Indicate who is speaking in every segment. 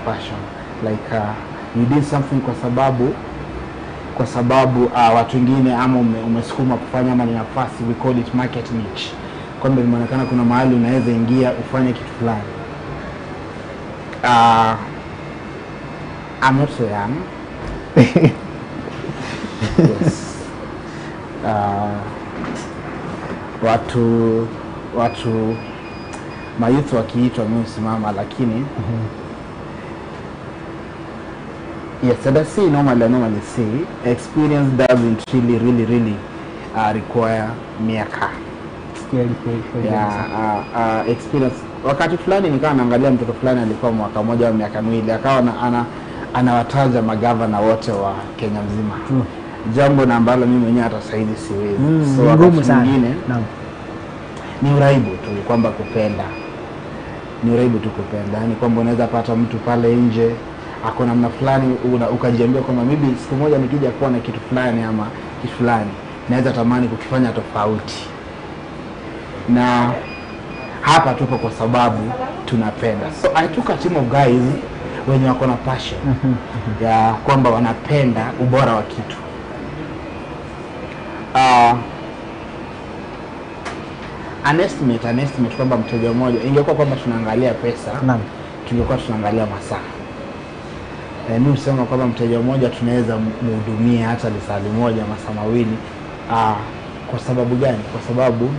Speaker 1: passion, like you did something kwa sababu watu wengine ama umesukuma kufanya ama ni nafasi, we call it market niche, kwamba imeonekana kuna mahali unaweza ingia ufanye kitu fulani. I'm not so young. Yes. Watu mayouth wakiitwa mi husimama, lakini yes, and I normally say experience doesn't really really really require miaka.
Speaker 2: Kweli
Speaker 1: Yeah,
Speaker 2: kabisa.
Speaker 1: Experience, wakati fulani nikawa naangalia mtoto fulani alikuwa mwaka mmoja au miaka 2, akawa anawataja magavana wote wa Kenya mzima, jambo na ambalo mimi mwenyewe hata saizi siwezi. So
Speaker 2: Ni
Speaker 1: wakati
Speaker 2: ngumu sana.
Speaker 1: mwingine ni uraibu tu, kwamba kupenda ni uraibu tu, kupenda, yani kwamba unaweza pata mtu pale nje ako namna fulani, ukajiambia kwamba maybe siku moja nikija kuwa na kitu fulani ama kitu fulani naweza tamani kukifanya tofauti. Na hapa tupo kwa sababu tunapenda. So I took a team of guys wenye wako na passion ya kwamba wanapenda ubora wa kitu. An estimate kwamba mteja mmoja, ingekuwa kwamba tunaangalia pesa, tungekuwa tunaangalia masaa. Mi husema kwamba mteja mmoja tunaweza mhudumia hata lisaa 1, masaa 2. Kwa sababu gani? Kwa sababu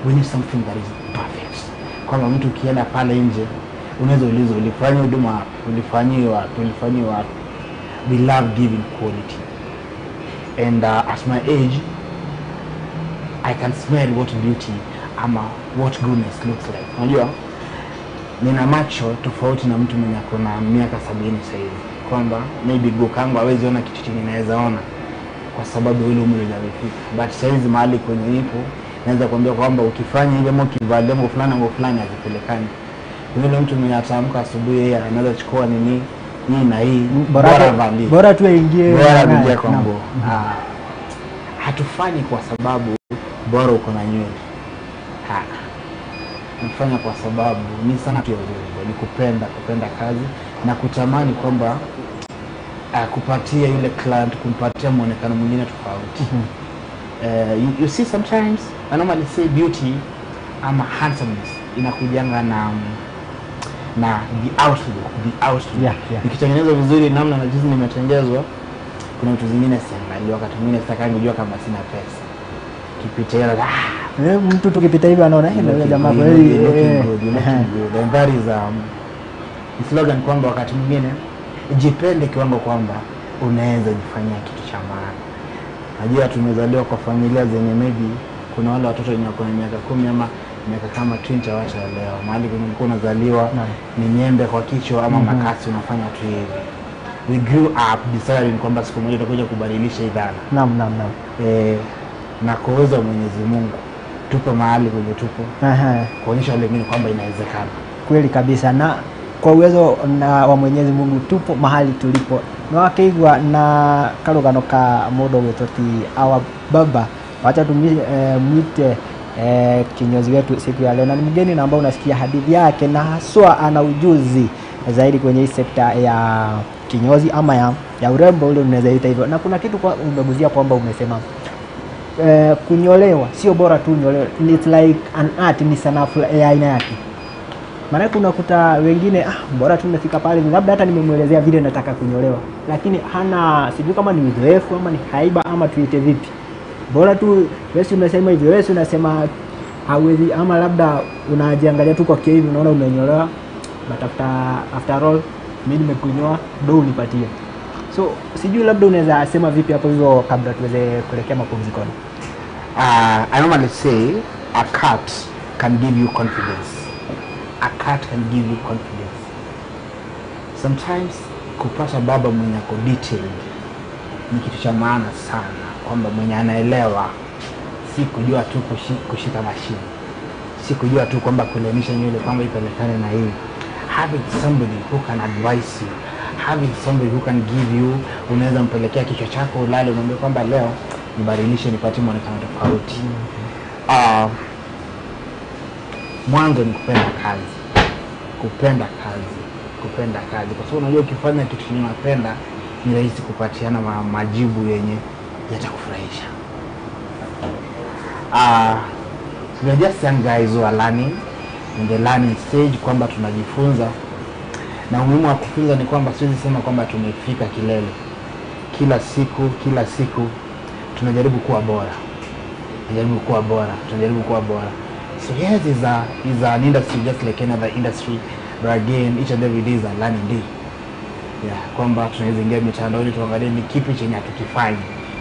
Speaker 1: we need something that is perfect, kwamba mtu ukienda pale nje unaweza uliza, ulifanya huduma wapi, ulifanyiwa wapi, ulifanyiwa wapi? We love giving quality, and at my age I can smell what beauty ama what goodness looks like. Unajua nina macho tofauti na mtu mwenye ako na miaka 70 sahizi, kwamba maybe gukangu hawezi ona kitu chenye naweza ona kwa sababu ule umri hujafika, but sahizi mahali kwenye nipo naweza kuambia kwamba ukifanya hivi ama ukivalia nguo fulani, nguo fulani hazipelekani. Yule mtu mwenye ataamka asubuhi, yeye anaweza chukua nini hii na hii, bora avalie.
Speaker 2: Bora tu aingie.
Speaker 1: Bora
Speaker 2: naye.
Speaker 1: kuingia kwa nguo. Hatufanyi kwa sababu bora uko na nywele. Ha. Nafanya kwa sababu ni sana tu ya urembo, ni kupenda kazi na kutamani kwamba kupatia yule client, kumpatia mwonekano mwingine tofauti. You see, sometimes I normally say beauty ama handsomeness inakujanga na the outlook. Nikitengenezwa vizuri namna na jinsi nimetengezwa, kuna vitu zingine siangalii. Wakati mwingine sitakangi kujua kama sina pesa, kipita hela, ah,
Speaker 2: Mtu tukipita hivi anaona, "Eh, yule jamaa kweli."
Speaker 1: Looking good, you're looking good. And that is ni slogan kwamba wakati mwingine jipende kiwango kwamba unaweza jifanyia kitu cha maana. Najua tumezaliwa kwa familia zenye maybe kuna wale watoto wenye wako na miaka 10 ama miaka kama 20 hawataelewa. Mahali kwenye ulikuwa unazaliwa ni nyembe kwa kichwa ama makasi, unafanya tu hivi. We grew up deciding kwamba siku moja tutakuja kubadilisha hii dhana.
Speaker 2: Naam naam naam.
Speaker 1: Na kwa uwezo wa Mwenyezi Mungu tupo mahali kwenye tupo kuonyesha wale wengine kwamba inawezekana.
Speaker 2: Kweli kabisa, na kwa uwezo na wa Mwenyezi Mungu tupo mahali tulipo. Nĩwakĩigua na karũgano ka mũndũ ũgwĩtwo ti our baba, wacha tumwite kinyozi wetu siku ya leo, na ni mgeni na ambao unasikia hadithi yake, na haswa ana ujuzi zaidi kwenye hii sekta ya kinyozi ama ya urembo ule unaweza ita hivyo. Na kuna kitu umeguzia kwamba umesema kunyolewa sio bora tu unyolewe, it's like an art, ni sanaa ya aina yake. Maanake unakuta wengine, ah, bora tu nimefika pale, labda hata nimemwelezea vile nataka kunyolewa, lakini hana, sijui kama ni uzoefu ama ni haiba ama tuite vipi. Bora tu wewe si unasema hivyo, wewe si unasema hauwezi, ama labda unajiangalia tu kwa kioo hivi unaona umenyolewa, but after all mimi nimekunyoa, do unipatie. So sijui labda unaweza sema vipi hapo hivyo kabla tuweze kuelekea mapumzikoni.
Speaker 1: I normally say a cut can give you confidence. A cut can give you confidence. Sometimes kupata barber mwenye ako detailed ni kitu cha maana sana, kwamba mwenye anaelewa, si kujua tu kushika mashine, si kujua tu kwamba kulainisha nywele kwamba ipelekane na hii. Having somebody who can advise you, having somebody who can give you, unaweza mpelekea kichwa chako ulale, umwambie kwamba leo nibadilishe, nipatie mwonekano tofauti. Mwanzo ni kupenda kazi, kupenda kazi, Kupenda kazi, kwa sababu unajua ukifanya kitu chenye unapenda ni rahisi kupatiana majibu yenye yatakufurahisha. We are just young guys who are learning in the learning stage, kwamba tunajifunza, na umuhimu wa kufunza ni kwamba siwezi sema kwamba tumefika kilele. Kila siku tunajaribu kuwa bora, tunajaribu kuwa bora. So yes, is an industry just like any other industry, but again each and every day is a learning day. Yeah, kwamba tunaweza ingia mitandaoni tuangalie ni kipi chenye hatukifanyi,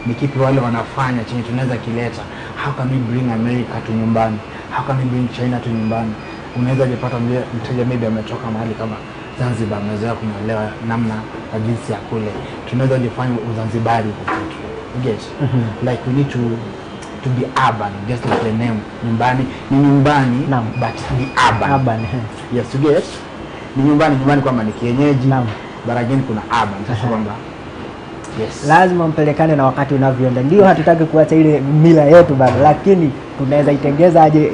Speaker 1: ni kipi wale wanafanya chenye tunaweza kileta. How can we bring America to nyumbani? How can we bring China to nyumbani? Unaweza jipata mteja maybe ametoka mahali kama Zanzibar, amezoea kunyolewa namna na jinsi ya kule. Tunaweza jifanya Uzanzibari huko kwetu. You get? Like we need to be urban, just like the name nyumbani ni nyumbani.
Speaker 2: Naam.
Speaker 1: But ni urban.
Speaker 2: Urban.
Speaker 1: Yes, you get? Ni nyumbani kwamba ni kienyeji.
Speaker 2: Naam.
Speaker 1: But again kuna urban. Sasa kwamba yes,
Speaker 2: lazima mpelekane na wakati unavyoenda. Ndio hatutaki kuacha ile mila yetu bado, lakini tunaweza itengeza aje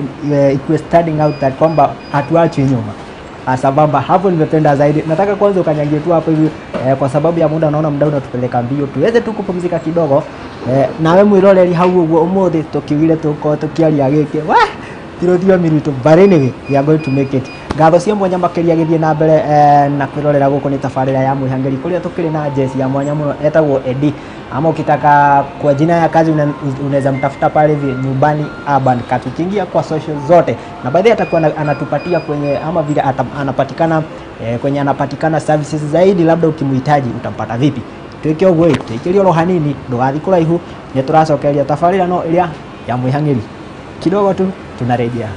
Speaker 2: ikuwe standing out that kwamba hatuachwi nyuma. Sambamba hapo nimependa zaidi. Nataka kwanza ukanyangie tu hapo hivi kwa sababu ya muda, naona muda unatupeleka mbio. Tuweze tu kupumzika kidogo. Nawe mwiroreri hau uguo umuthi tukiugire tukorwo tukiaria giki wa tirotio miruto, but anyway we are going to make it. Ngatho cia mwanya makiria githie na mbere na kwirorera guku ni tabarira ya mwihangeri kuria tukiri na jesi ya mwanya muno etagwo Edi, ama ukitaka kwa jina ya kazi unaweza mtafuta pale hivi Nyumbani Urban Cut. Ukiingia kwa social zote, na baadaye atakuwa anatupatia kwenye ama vile anapatikana kwenye anapatikana services zaidi, labda ukimhitaji utampata vipi. Twike uguo tuikirie oro hanini, ndugathi kuraihu, ni turacokeria tabarira no iria ya mwihangeri kidogo tu tunarejea.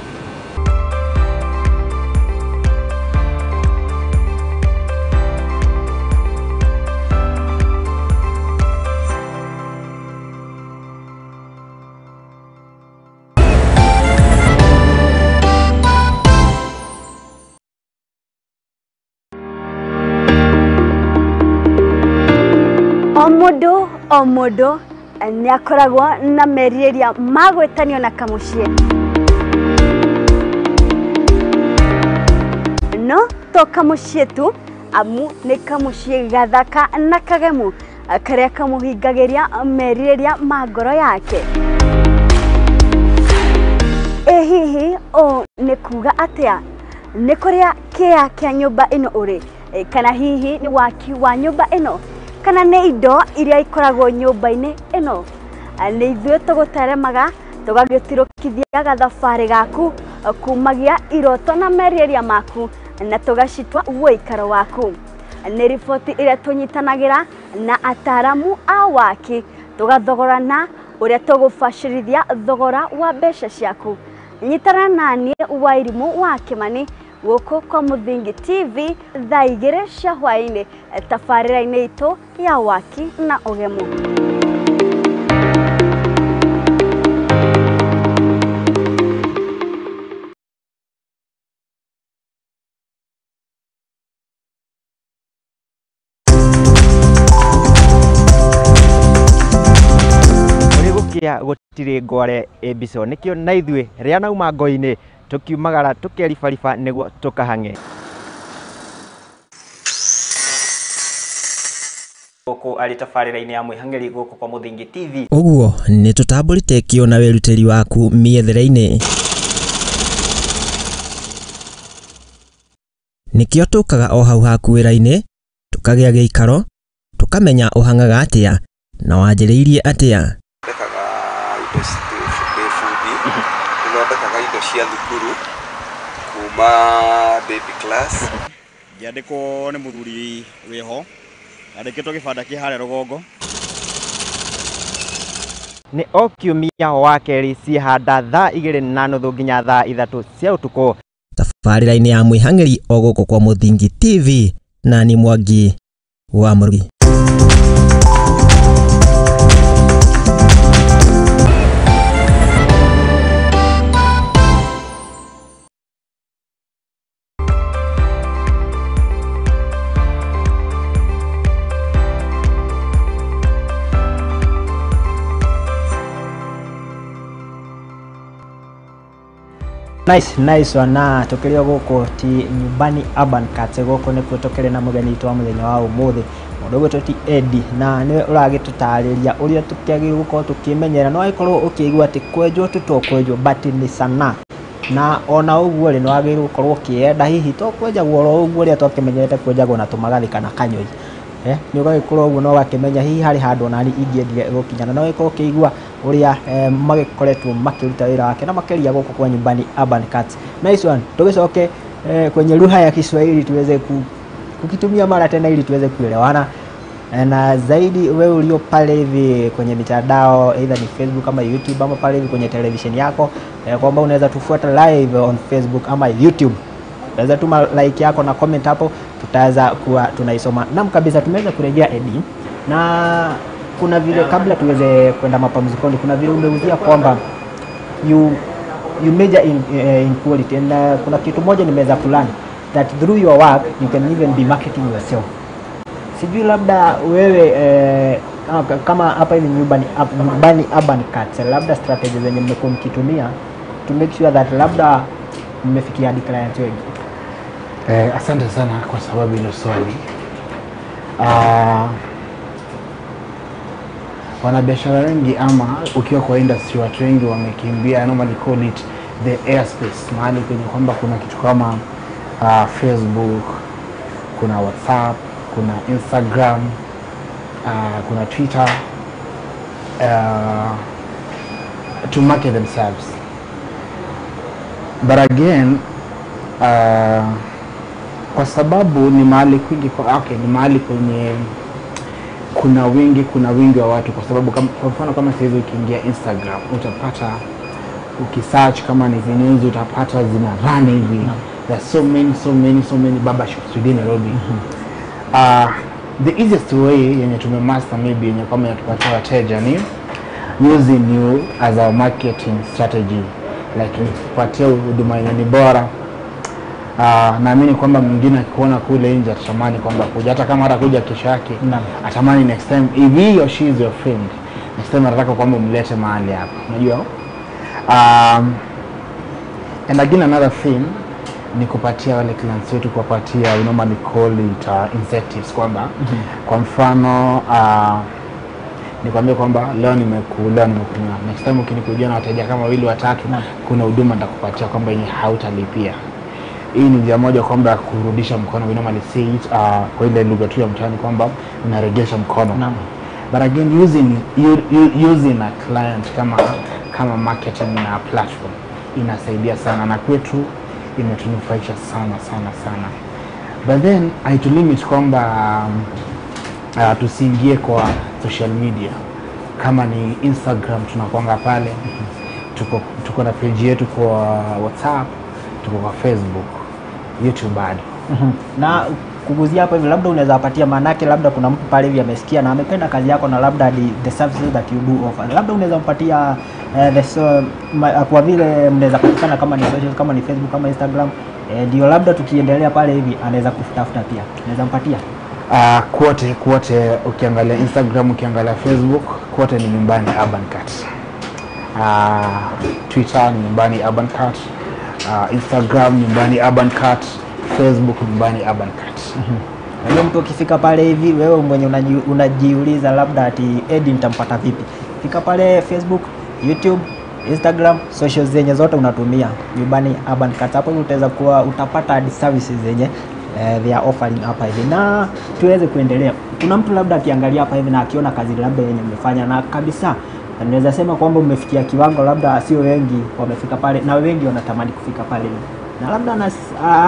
Speaker 3: O mundu ni akoragwo na merirĩria ma gwĩtanio na kamũciĩ, no to kamũciĩ tu, amu nĩ kamũciĩ gathaka na kagemu karĩa kamũhingagĩria merirĩria ma ngoro yake. Ĩ hihi ũũ nĩ kuga atĩa? Nĩ kũrĩa kĩa kĩa nyũmba ĩno ũrĩ, kana hihi nĩ waki wa nyũmba ĩno, kana nĩ indo iria ikoragwo nyũmba-inĩ ĩno? Nĩ ithuĩ tũgũteremaga tũgagĩtirũkithia gathabarĩ gaku kumagia iroto na merirĩria maku na tũgacitwa ũikaro waku. Nĩ riboti ĩrĩa tũnyitanagĩra na ataramu a waki tũgathogorana ũrĩa tũgũbacĩrithia thogora wa mbeca ciaku. Nyitana naniĩ Wairimũ wa Kĩmani gũkũ kwa Mũthingi TV thaa 2 cia hwaĩ-inĩ tabarĩra-inĩ itũ ya waki na ũgemu.
Speaker 4: Gũtirĩ ngware ĩmbico, nĩkĩo na ithuĩ rĩa nauma ngo-inĩ tukiumagara tukeribariba nĩguo tũkahang'e. Gũkũ arĩ tabarĩra-inĩ ya mwĩhang'eri gũkũ kwa Mũthingi TV.
Speaker 5: Ũguo nĩ tũtambũrĩte kĩo na wĩrutĩri waku mĩethere-inĩ. Nĩkĩo tũkaga o hau haku wĩra-inĩ, tũkagĩa gĩikaro, tũkamenya ũhang'aga atĩa na wanjĩrĩirie atĩa.
Speaker 6: Thondekaga indo cia thukuru kuma baby class.
Speaker 7: Ngĩandĩkwo nĩ mũthuri wĩho, andĩkĩtwo gĩbanda kĩ harĩa rũgongo.
Speaker 4: Nĩ o kiumia wa kerĩ ciĩhanda thaa 2:30 nginya thaa 3 cia ũtukũ.
Speaker 5: Tabarĩra-inĩ ya mwĩhang'eri o gũkũ kwa Mũthingi TV, na ni Mwangi wa Mũrugi.
Speaker 2: Nice, nice wana tukirio guku ti Nyumbani Urban Cuts guku nikuo tukiri na mugeni witu wa muthenya wa umuthi mundu ugwitwo ti Eddie na niwe uragitutariria uria tukiagiriirwo gukorwo tukimenyera no agikorwo ukiigua ati kwenjwo tu to kwenjwo but ni sanaa na ona uguo ri no wagiriirwo gukorwo ukienda hihi to kwenjagwo oro uguo uria twakimenyerete kwenjagwo na tumagathi kana kanyoi ni ugagikorwo uguo no ugakimenya hihi hari handu onani ingiendire gukinya na no ugikorwo ukiigua uria magikoretwo makiruta wira wake na makeria guku kwa Nyumbani Urban Cuts. Nice one. Tugicoke kwenye lugha ya Kiswahili tuweze kukitumia mara tena ili tuweze kuelewana na zaidi. Wewe ulio pale hivi kwenye mitandao either ni Facebook ama YouTube ama pale hivi kwenye television yako kwamba unaweza tufuata live on Facebook ama YouTube. Unaweza tuma like yako na comment hapo, tutaweza kuwa tunaisoma. Naam kabisa, tumeweza kurejea Eddie, na kuna vile kabla tuweze kwenda mapumzikoni, kuna vile umeuzia kwamba you major in quality and kuna kitu moja nimeweza kulearn that through your work you can even be marketing yourself. Sijui labda wewe kama hapa hivi Nyumbani Urban Cuts, labda strategy zenye mmekuwa mkitumia to make sure that labda mmefikia hadi clients wengi.
Speaker 1: Asante sana kwa sababu hilo swali. Wanabiashara wengi ama ukiwa kwa industry watu wengi wamekimbia, I normally call it the airspace, mahali kwenye kwamba kuna kitu kama Facebook, kuna WhatsApp, kuna Instagram, kuna Twitter, to market themselves. But again, kwa sababu ni mahali kwingi, okay, ni mahali kwenye kuna wingi wa watu, kwa sababu kwa mfano kama sasa hivi ukiingia Instagram utapata, ukisearch kama ni vinyozi utapata zina run hivi. There are so many barber shops within Nairobi. The easiest way yenye tumemaster maybe yenye kama inatupatia wateja ni using you as our marketing strategy, like kupatia huduma yenye ni bora. Naamini kwamba mwingine akikuona kule nje atatamani kwamba kuja, hata kama hatakuja kesho yake atamani next time, if he or she is your friend, next time anataka kwamba umlete mahali hapa, unajua. And again another thing ni kupatia wale clients wetu, kuwapatia, we normally call it incentives, kwamba kwa mfano nikwambie kwamba leo nimekunywa, next time ukinikujia na wateja kama wawili watatu, kuna huduma nitakupatia kwamba yenye hautalipia. Hii ni njia moja kwamba kurudisha mkono, we normally say it kwa ile lugha tu ya mtaani kwamba unaregesha mkono. But again using a client kama marketing na platform inasaidia sana, na kwetu imetunufaisha sana sana sana. But then haitulimit kwamba tusiingie kwa social media. Kama ni Instagram tunakuanga pale, tuko na page yetu kwa WhatsApp, tuko kwa Facebook, YouTube bado.
Speaker 2: Na kuguzia hapo hivi labda unaweza patia, manake labda kuna mtu pale hivi amesikia na amependa kazi yako na labda the services that you do offer, labda unaweza mpatia kwa vile mnaweza patikana kama ni social, kama ni Facebook, kama Instagram, ndio labda tukiendelea pale hivi anaweza kutafuta pia, unaweza mpatia
Speaker 1: kote ukiangalia Instagram, ukiangalia Facebook, kote ni Nyumbani Urban Cuts. Twitter ni Nyumbani Urban Cuts, Instagram Nyumbani Urban Cuts, Facebook Nyumbani Urban Cuts.
Speaker 2: Unajua mtu ukifika pale hivi wewe mwenye unajiuliza labda ati Eddie nitampata vipi, fika pale Facebook, YouTube, Instagram, socials zenye zote unatumia Nyumbani Urban Cuts. Hapo utaweza kuwa utapata hadi services zenye they are offering hapa hivi. Na tuweze kuendelea, kuna mtu labda akiangalia hapa hivi na akiona kazi labda yenye umefanya na kabisa naweza sema kwamba umefikia kiwango labda sio wengi wamefika pale na wengi wanatamani kufika pale, na labda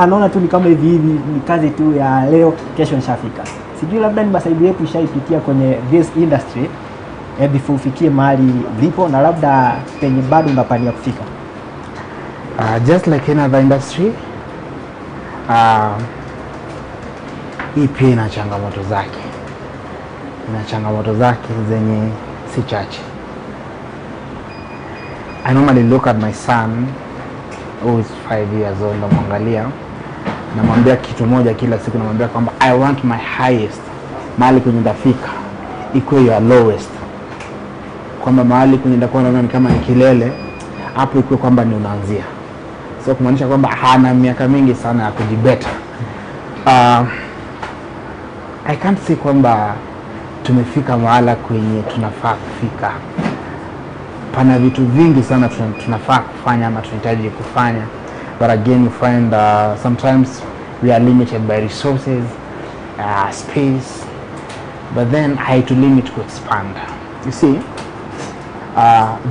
Speaker 2: anaona tu ni kama hivi hivi ni kazi tu ya leo, kesho nishafika. Sijui labda ni masaibu yetu ishaipitia kwenye this industry before ufikie mahali ulipo na labda penye bado unapania kufika.
Speaker 1: Just like any other industry, hii pia ina changamoto zake. Ina changamoto zake zenye si chache. I normally look at my son who is 5 years old, namwangalia, namwambia kitu moja kila siku, namwambia kwamba I want my highest, mahali kwenye ndafika ikuwe your lowest, kwamba mahali kwenye ndakuwa naona ni kama ni kilele hapo ikuwe kwamba ni unaanzia. So kumaanisha kwamba hana miaka mingi sana ya kujibeta. I can't say kwamba tumefika mahala kwenye tunafaa kufika. Pana vitu vingi sana tunafaa kufanya ama tunahitaji kufanya, but again you find sometimes we are limited by resources, space, but then haitu limit to expand. You see,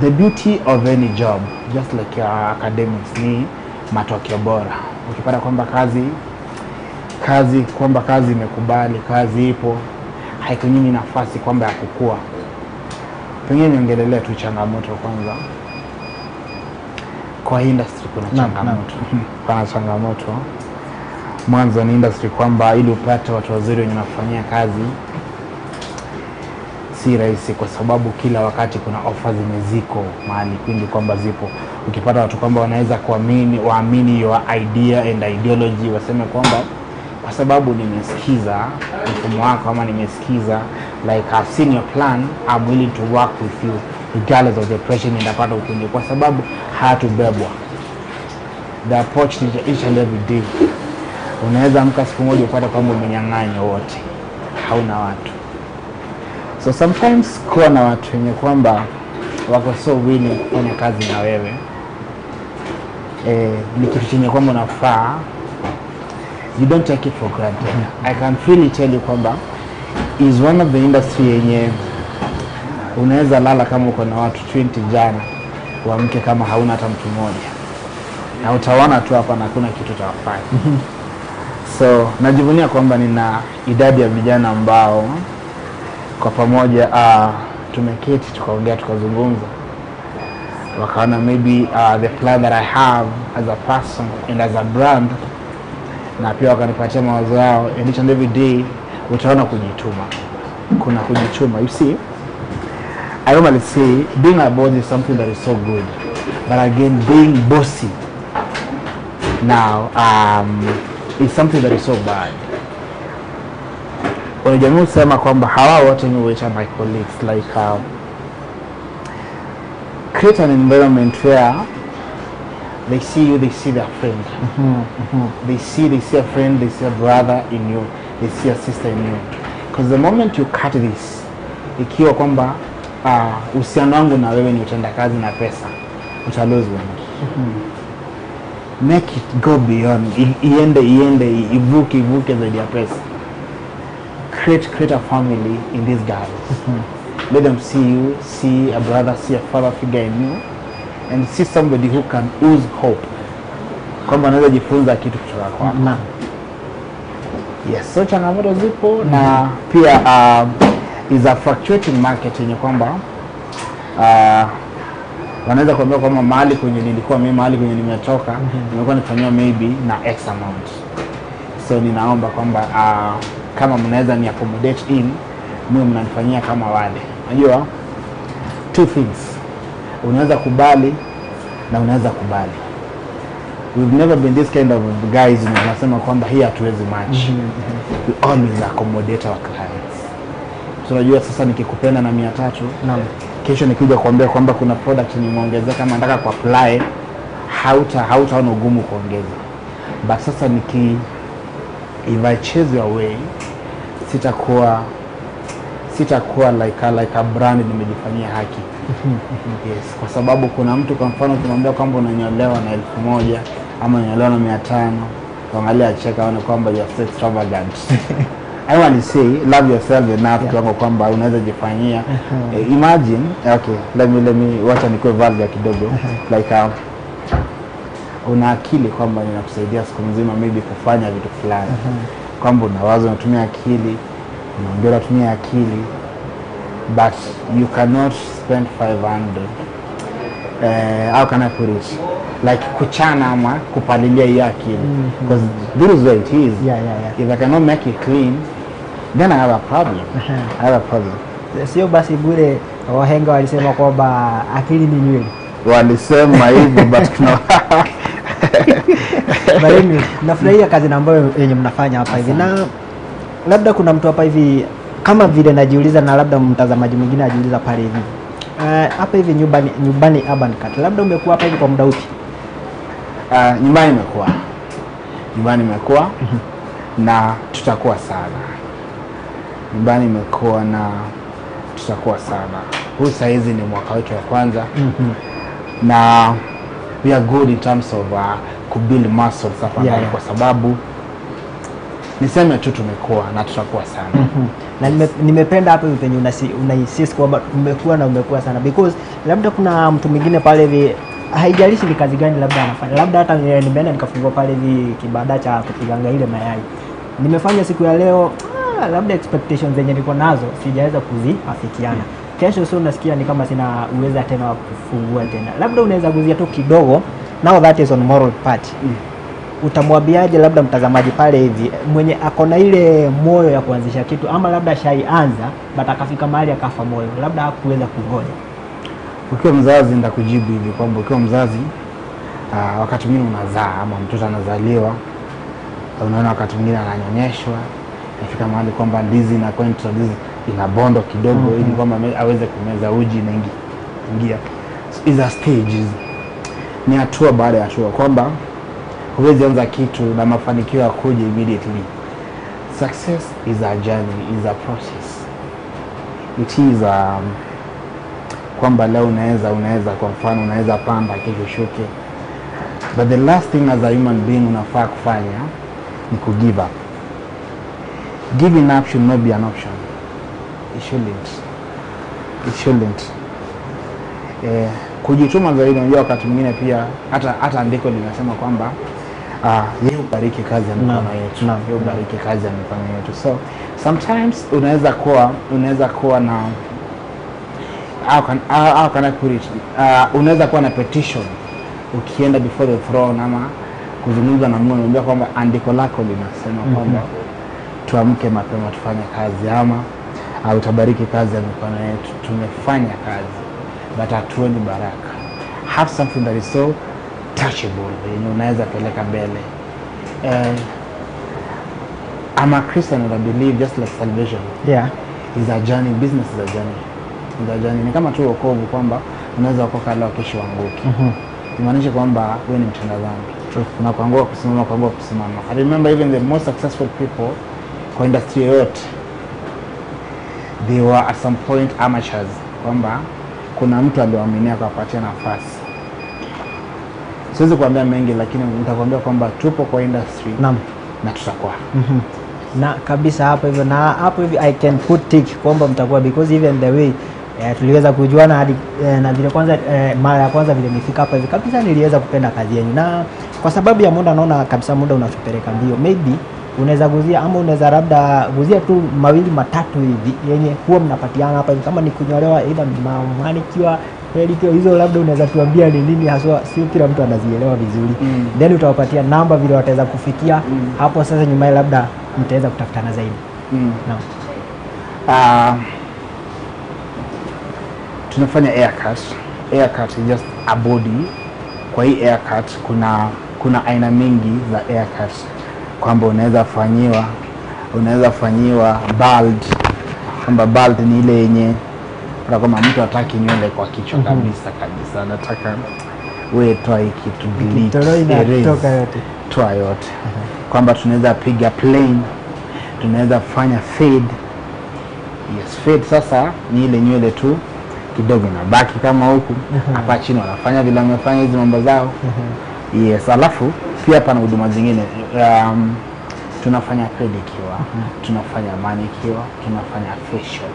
Speaker 1: the beauty of any job, just like academics, ni matokeo bora. Ukipata kwamba kazi imekubali, kazi ipo, haikunyimi nafasi kwamba ya kukua. Pengine niongelelea tu changamoto kwanza. Kwa industry kuna changamoto. Kuna changamoto. Mwanzo ni industry kwamba ili upate watu wazuri wenye wanafanyia kazi si rahisi, kwa sababu kila wakati kuna offers zimeziko mahali kwingi kwamba zipo. Ukipata watu kwamba wanaweza kuamini, waamini your idea and ideology, waseme kwamba kwa sababu nimesikiza mfumo wako ama nimesikiza like I've seen your plan, I'm willing to work with you regardless of the pressure nitapata huko, kwa sababu hatubebwa. The approach each and every day. Unaweza amka siku moja upate kwamba umenyang'anywa wote, hauna watu. So sometimes kuwa na watu wenye kwamba wako so willing kufanya kazi na wewe ni kitu chenye kwamba unafaa, you don't take it for granted. I can freely tell you kwamba is one of the industry yenye unaweza lala kama uko na watu 20 jana, uamke kama hauna hata mtu mmoja, na utaona tu hapa na hakuna kitu utawafanya. So najivunia kwamba nina idadi ya vijana ambao kwa pamoja tumeketi tukaongea tukazungumza, wakaona maybe the plan that I have as a person and as a brand, na pia wakanipatia mawazo yao. And each and every day utaona kujituma, kuna kujituma. You see, I normally say being a boss is something that is so good, but again being bossy now is something that is so bad. Wanajamii husema kwamba hawa wote ni which are my colleagues, like create an environment where they see you, they see their friend. They see a friend, they see a brother in you, they see a sister in you. Because the moment you cut this, ikiwa kwamba uhusiano wangu na wewe ni utenda kazi na pesa, uta lose wengi. Make it go beyond, iende ivuke zaidi ya pesa. Create a family in these guys. Let them see you, see a brother, see a father figure in you, and see somebody who can ooze hope. Kwamba anaweza jifunza kitu kutoka kwako. Yes, so changamoto zipo, na pia is a fluctuating market yenye kwamba wanaweza kuambia kwamba mahali kwenye nilikuwa mimi, mahali kwenye nimetoka, nimekuwa nifanyia maybe na X amount. So ninaomba kwamba kama mnaweza ni accommodate in, mwe mnanifanyia kama wale. Unajua two things, unaweza kubali na unaweza kubali. We've never been this kind of guys tunasema kwamba hii hatuwezi match. We always accommodate our clients. So unajua sasa nikikupenda na 300, naam, kesho nikija kuambia kwamba kuna product nimeongezea kama nataka ku apply, hautaona ugumu kuongeza. But sasa if I chase your way, sitakuwa like a brand nimejifanyia haki. Yes, kwa sababu kuna mtu kwa mfano ukimwambia kwamba unanyolewa na 1000 ama unanyolewa na 500, angalia cheka aone kwamba you are so extravagant. I want to say love yourself enough kiwango kwamba unaweza jifanyia. Imagine, okay, let me wacha nikuwe vulgar kidogo. Like una akili kwamba ninakusaidia siku nzima maybe kufanya vitu fulani. Kwamba unawaza unatumia akili, unaongea unatumia akili, but you cannot spend 500. How can I put it? Like kuchana ama kupalilia hiyo akili. Because this is where it is.
Speaker 2: Yeah.
Speaker 1: If I cannot make it clean, then I have a problem. I have a problem.
Speaker 2: Sio basi bure wahenga walisema kwamba akili ni nywele.
Speaker 1: Walisema hivyo, but kuna
Speaker 2: But nafurahia kazi na ambayo yenye mnafanya hapa hivi. Na labda kuna mtu hapa hivi kama vile najiuliza, na labda mtazamaji mwingine ajiuliza pale hivi. Hapa hivi nyumbani Urban Cut, labda umekuwa hapa hivi kwa muda upi?
Speaker 1: Nyumbani imekuwa. Nyumbani imekuwa na tutakuwa sana. Nyumbani imekuwa na tutakuwa sana. Huu saizi ni mwaka wetu wa kwanza. Na we are good in terms of kubuild muscles hapa ndani, kwa sababu niseme tu tumekuwa na tutakuwa sana.
Speaker 2: Na nimependa hapo penye una insist kwamba umekuwa na umekuwa sana, because labda kuna mtu mwingine pale hivi haijalishi ni kazi gani labda anafanya, labda hata nimeenda nikafungua pale hivi kibanda cha kupiganga ile mayai, nimefanya siku ya leo, labda expectations zenye niko nazo sijaweza kuziafikiana. Kesho sio unasikia ni kama sina uweza tena wa kufungua tena. Labda unaweza guzia tu kidogo, now that is on moral part. Utamwambiaje labda mtazamaji pale hivi mwenye akona ile moyo ya kuanzisha kitu, ama labda shaianza but akafika mahali akafa moyo, labda hakuweza kungoja?
Speaker 1: Ukiwa mzazi nitakujibu hivi kwamba ukiwa mzazi wakati mwingine unazaa ama mtoto anazaliwa, unaona wakati mwingine ananyonyeshwa, inafika mahali kwamba ndizi inakuwa inabondo kidogo ili kwamba aweze kumeza uji na ingia. So, is a stages, ni hatua baada ya hatua, kwamba huwezi anza kitu na mafanikio yakuje immediately. Success is a journey, is a process. It is kwamba leo unaweza kwa mfano unaweza panda kesho shuke. But the last thing as a human being unafaa kufanya ni ku give up. Giving up should not be an option. It shouldn't. It shouldn't. Kujituma zaidi, unajua wakati mwingine pia hata andiko linasema kwamba yeye ubariki kazi ya mikono yetu. Yeye ubariki kazi ya mikono yetu. So sometimes unaweza kuwa na how can I put it? Unaweza kuwa na petition ukienda before the throne ama kuzungumza na Mungu, unamwambia kwamba andiko lako linasema kwamba tuamke mapema tufanye kazi, ama utabariki kazi ya mikono yetu. Tumefanya kazi but hatuoni baraka. Have something that is so touchable yenye unaweza peleka mbele. I'm a Christian and I believe just like salvation.
Speaker 2: Yeah.
Speaker 1: Is a journey, business is a journey. Is a journey. Ni kama tu wokovu kwamba unaweza kuokoka leo kesho uanguke. Imaanisha kwamba wewe ni mtenda dhambi. Unakuangua kusimama, kuangua kusimama. I remember even the most successful people kwa industry yote, they were at some point amateurs, kwamba kuna mtu aliwaaminia akawapatia nafasi. Siwezi kuambia mengi, lakini nitakwambia kwamba tupo kwa industry na tutakuwa.
Speaker 2: Na kabisa hapo hivyo, na hapo hivi I can put tick kwamba mtakuwa, because even the way tuliweza kujuana hadi na vile kwanza mara ya kwanza vile nifika hapa hivi kabisa niliweza kupenda kazi yenu, na kwa sababu ya muda naona kabisa muda unatupeleka mbio, maybe unaweza guzia ama unaweza labda guzia tu mawili matatu hivi yenye huwa mnapatiana hapa hivi, kama ni kunyolewa either manicure, pedicure, hizo labda unaweza tuambia ni nini haswa, sio kila mtu anazielewa vizuri. Then utawapatia namba vile wataweza kufikia hapo sasa nyuma, labda mtaweza kutafutana zaidi.
Speaker 1: Naam. Tunafanya haircut. Haircut is just a body. Kwa hii haircut kuna aina mingi za haircut, kwamba unaweza fanyiwa bald, kwamba bald ni ile yenye kama mtu hataki nywele kwa kichwa kabisa kabisa, anataka wewe toa hiki kitu, delete, erase, toa yote. Kwamba tunaweza piga plain, tunaweza fanya fade. Yes, fade sasa ni ile nywele tu kidogo inabaki kama huku hapa chini, wanafanya vile wamefanya hizi mambo zao. Yes, alafu pia pana huduma zingine. Tunafanya pedicure, tunafanya manicure, tunafanya facial.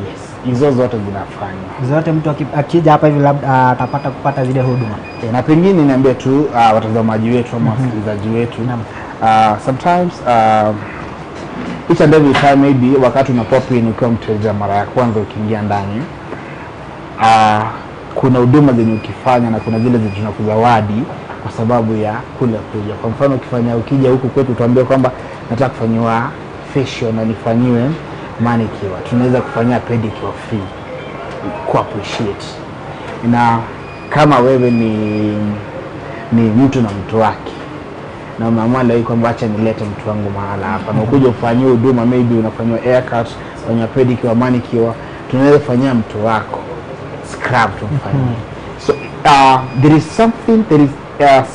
Speaker 1: Yes, hizo zote zinafanywa.
Speaker 2: Zote mtu akija hapa hivi labda atapata kupata zile huduma.
Speaker 1: Na pengine niambie tu watazamaji wetu ama wasikilizaji wetu, sometimes each and every time maybe wakati una pop in ukiwa mteja mara ya kwanza ukiingia ndani, kuna huduma zenye ukifanya na kuna zile tunakuzawadi kwa sababu ya kule kuja. Kwa mfano ukija huku kwetu tuambie kwamba nataka kufanyiwa facial na nifanyiwe manicure, tunaweza kufanyia pedicure free, ku appreciate. Na kama wewe ni mtu na mtu wake na umeamua leo kwamba acha nilete mtu wangu mahala hapa, na ukuje ufanyiwe huduma, maybe unafanyiwa haircut, unafanyiwa pedicure, manicure, tunaweza kufanyia mtu wako scrub tumfanyie. So there is something, there is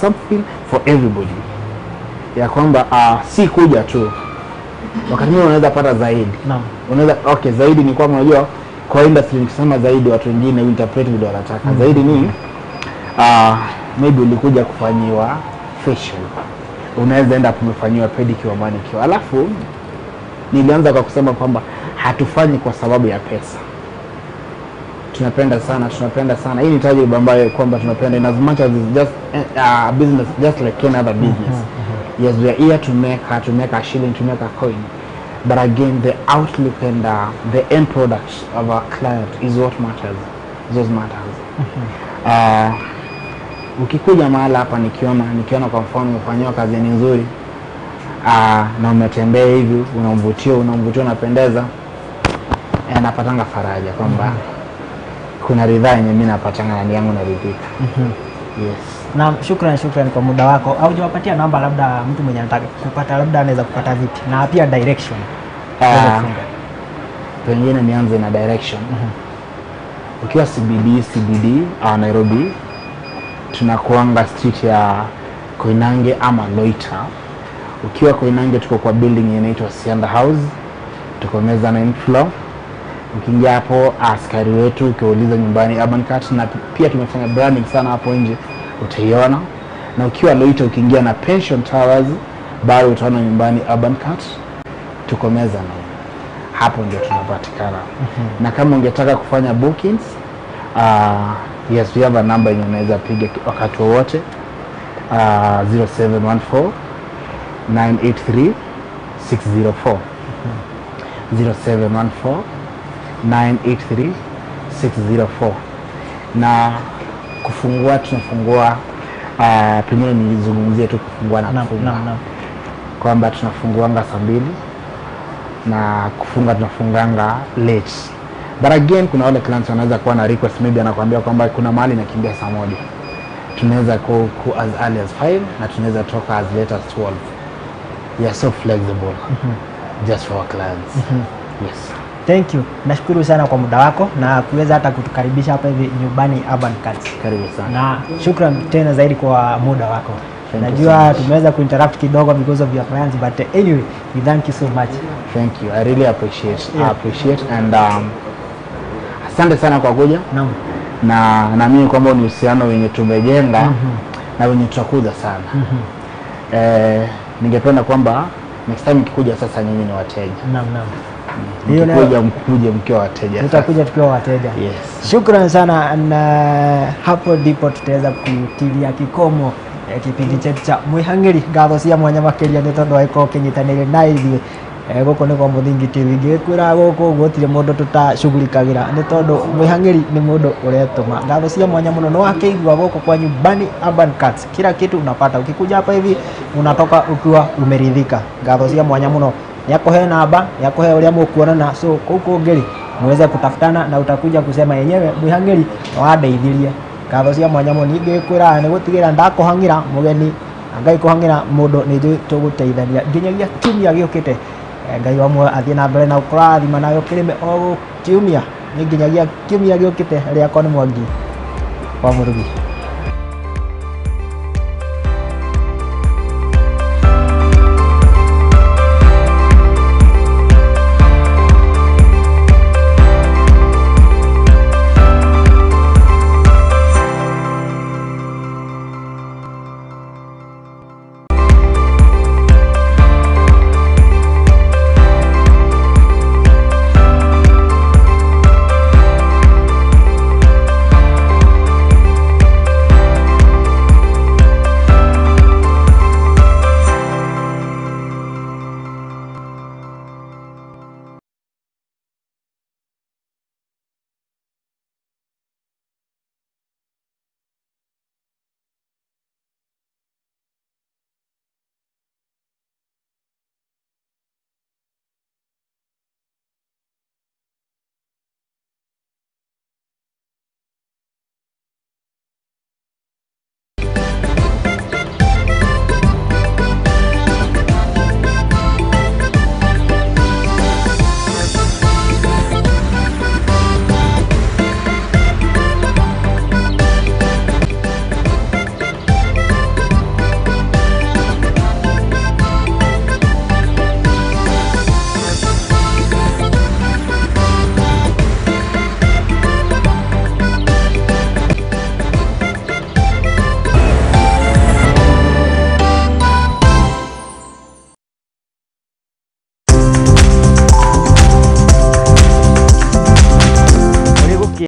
Speaker 1: something for everybody, ya kwamba si kuja tu, wakati mwingine unaweza pata zaidi. Unaweza okay, zaidi ni kwamba unajua kwa industry nikisema zaidi watu wengine interpret vile wanataka. Zaidi ni maybe ulikuja kufanyiwa facial, unaweza enda kufanyiwa pedicure, manicure. Alafu nilianza kwa kusema kwamba hatufanyi kwa sababu ya pesa. Tunapenda sana, tunapenda sana. Hii ni tajriba ambayo kwamba tunapenda, in as much as it's just a business, just like any other business. Yes, we are here to make a shilling, to make a coin. But again, the outlook and the end product of our client is what matters. Those matters. Ukikuja mahala hapa nikiona kwa mfano umefanyiwa kazi ni nzuri, na umetembea hivi, unamvutia, unapendeza, napatanga faraja kwamba kuna ridhaa yenye mimi napatanga ndani yangu naridhika. Yes.
Speaker 2: Na shukrani kwa muda wako. Au hujawapatia namba labda mtu mwenye anataka kupata labda anaweza kupata vipi? Na pia direction.
Speaker 1: Pengine nianze na direction. Ukiwa CBD Nairobi, tunakuanga street ya Koinange ama Loita. Ukiwa Koinange tuko kwa building inaitwa Sianda House, tuko mezzanine floor. Ukiingia hapo askari wetu ukiuliza nyumbani Urban Cut, na pia tumefanya branding sana hapo nje, utaiona. Na ukiwa Loita ukiingia na Pension Towers bado utaona nyumbani Urban Cut, tuko mezzanine. Hapo ndio tunapatikana. Na kama ungetaka kufanya bookings, yes, we have a number yenye unaweza piga wakati wowote, 0714 983 604. 0714 983 604. Na kufungua tunafungua, pengine nizungumzie tu kufungua na kufunga. Kwamba tunafunguanga saa 2 na kufunga tunafunganga late. But again kuna wale clients wanaweza kuwa na request, maybe anakuambia kwamba kuna mahali nakimbia saa 1. Tunaweza ku as early as 5 na tunaweza toka as late as 12. We are so flexible. Just for our clients. Yes.
Speaker 2: Thank you. Nashukuru sana kwa muda wako na kuweza hata kutukaribisha hapa hivi nyumbani Urban Cuts.
Speaker 1: Karibu sana.
Speaker 2: Na shukran tena zaidi kwa muda wako. Najua tumeweza kuinteract kidogo because of your clients, but anyway, we thank you so much.
Speaker 1: Thank you. I really appreciate. Yeah. I appreciate and asante sana kwa kuja.
Speaker 2: Naam.
Speaker 1: Na naamini kwamba ni uhusiano wenye tumejenga na wenye tutakuza sana. Ningependa kwamba next time mkikuja sasa nyinyi ni wateja.
Speaker 2: Naam, naam.
Speaker 1: Mkikuja mkuje mkiwa wateja.
Speaker 2: Tutakuja tukiwa wateja.
Speaker 1: Yes.
Speaker 2: Shukrani sana, na hapo ndipo tutaweza kutilia kikomo kipindi chetu cha Mwihang'iri. Ngatho cia mwanya makiria ni tondu waikorwo ukinyitanire na ithuĩ. Gũkũ nĩ kwa Mũthingi TV, ngĩkwĩra gũkũ gũtirĩ mũndũ tũtacugurikagĩra nĩ tondũ Mwihang'iri nĩ mũndũ ũretũma. Ngatho cia mwanya mũno nĩ wakĩigua gũkũ kwa nyumbani Urban Cuts, kila kitu unapata ukikuja hapa hivi unatoka ukiwa umeridhika. Ngatho cia mwanya mũno, nĩakũhe namba, nĩakũhe ũrĩa mũkuonana, so kũu kũngĩ muweze kutafutana na utakuja kusema yenyewe Mwihang'iri wandeithirie. Ngatho cia mwanya mũno, ningĩ kwĩra nĩ gũtigĩra ndakũhang'ĩra mũgeni Ngai kũhang'ĩra mũndũ nĩ njũĩ tũgũteithania nginyagia kiumia gĩũkĩte. Ngai wa muoyo athiĩ na mbere na gũkũrathima nawe ũkĩrĩme o kiumia, nĩ nginyagia kiumia gĩũkĩte. Rĩakwa nĩ Mwangi wa Mũrugi.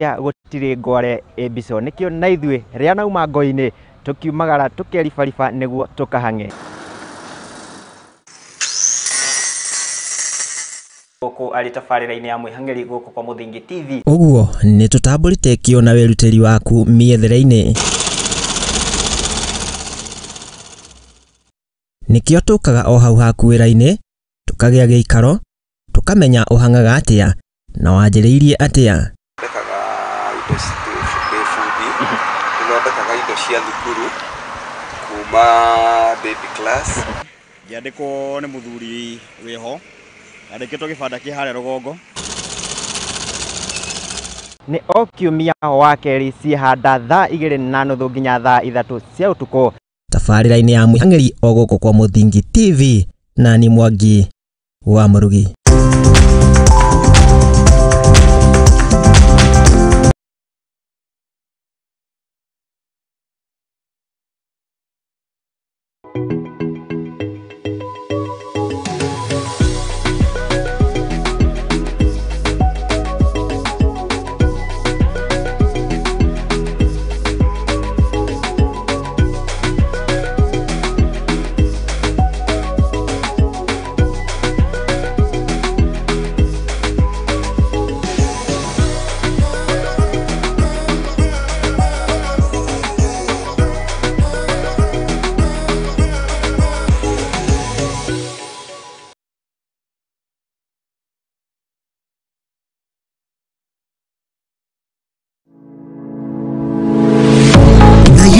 Speaker 4: kĩa gũtirĩ ngware ĩmbico nĩkĩo na ithuĩ rĩa nauma ngo-inĩ tũkiumagara tũkeribariba nĩguo tũkahang'e. Gũkũ arĩ tabarĩra-inĩ ya mwĩhang'ĩri gũkũ kwa Mũthingi TV.
Speaker 5: Ũguo nĩ tũtambũrĩte kĩo na wĩrutĩri waku mĩethere-inĩ. Nĩkĩo tũkaga o hau haku wĩra-inĩ, tũkagĩa gĩikaro, tũkamenya ũhang'aga atĩa na wanjĩrĩirie atĩa.
Speaker 6: Thondekaga indo ndĩ bundi, thondekaga indo cia thukuru kuma baby class.
Speaker 7: Ngĩandĩkwo nĩ mũthuri wĩho andĩkĩtwo gĩbanda kĩ harĩa rũgongo.
Speaker 4: Nĩ o kiumia wa kerĩ ciĩhanda thaa 2:30 nginya thaa 3 cia ũtukũ.
Speaker 5: Tabarĩra-inĩ ya mwĩhang'ĩri o gũkũ kwa Mũthingi TV na ni Mwangi wa Mũrugi.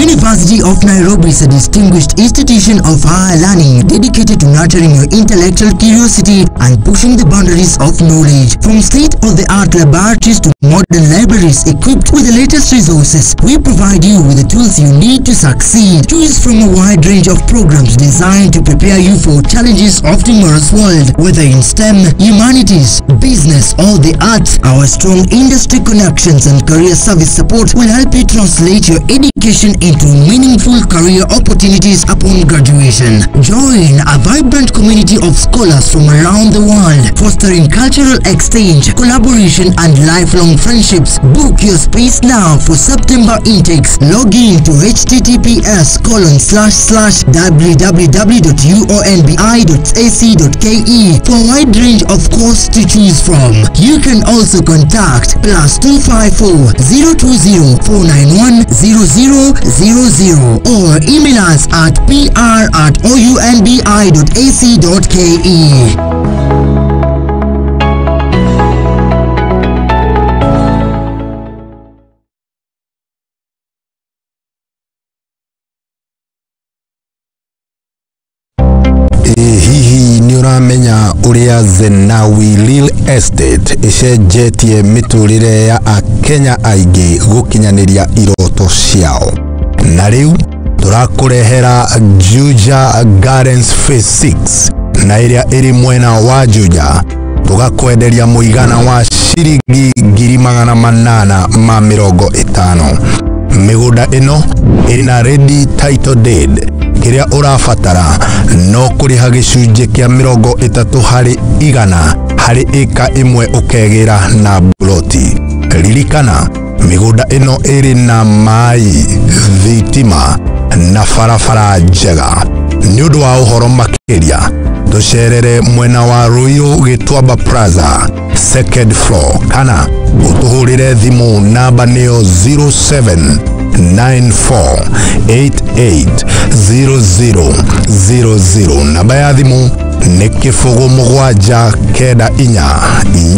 Speaker 8: University of Nairobi is a distinguished institution of higher learning dedicated to nurturing your intellectual curiosity and pushing the boundaries of knowledge. From state-of-the-art laboratories to modern libraries equipped with the latest resources, we provide you with the tools you need to succeed. Choose from a wide range of programs designed to prepare you for challenges of tomorrow's world, whether in STEM, humanities, business, or the arts. Our strong industry connections and career service support will help you translate your education into meaningful career opportunities upon graduation. Join a vibrant community of scholars from around the world, fostering cultural exchange, collaboration, and lifelong friendships. Book your space now for September intakes. Log in to https://www.uonbi.ac.ke for a wide range of courses to choose from. You can also contact +254 020 491 0000 or email us at pr@ounbi.ac.ke.
Speaker 9: Hihi nĩ ũramenya ũrĩa Zenawi Real Estate ĩcenjetie mĩtũrĩre ya Akenya aingĩ gũkinyanĩria iroto ciao? Na rĩu tũrakũrehera Juja Gardens Phase 6 na ĩrĩa ĩrĩ mwena wa Juja, tũgakwenderia mũigana wa ciringi 850,000. Mĩgũnda ĩno ĩrĩ na ready title deed. Kĩrĩa ũrabatara no kũrĩha gĩcunjĩ kĩa 30% harĩ ĩka ĩmwe ũkegĩra na ploti. Ririkana, mĩgũnda ĩno ĩrĩ na maĩ, thitima na barabara njega. Nĩ ũndũ wa ũhoro makĩria, tũcerere mwena wa Ruiru Gĩtuamba Plaza second floor, kana ũtũhũrĩre thimũ namba nĩyo 0794880000. Namba ya thimũ nĩ 0794.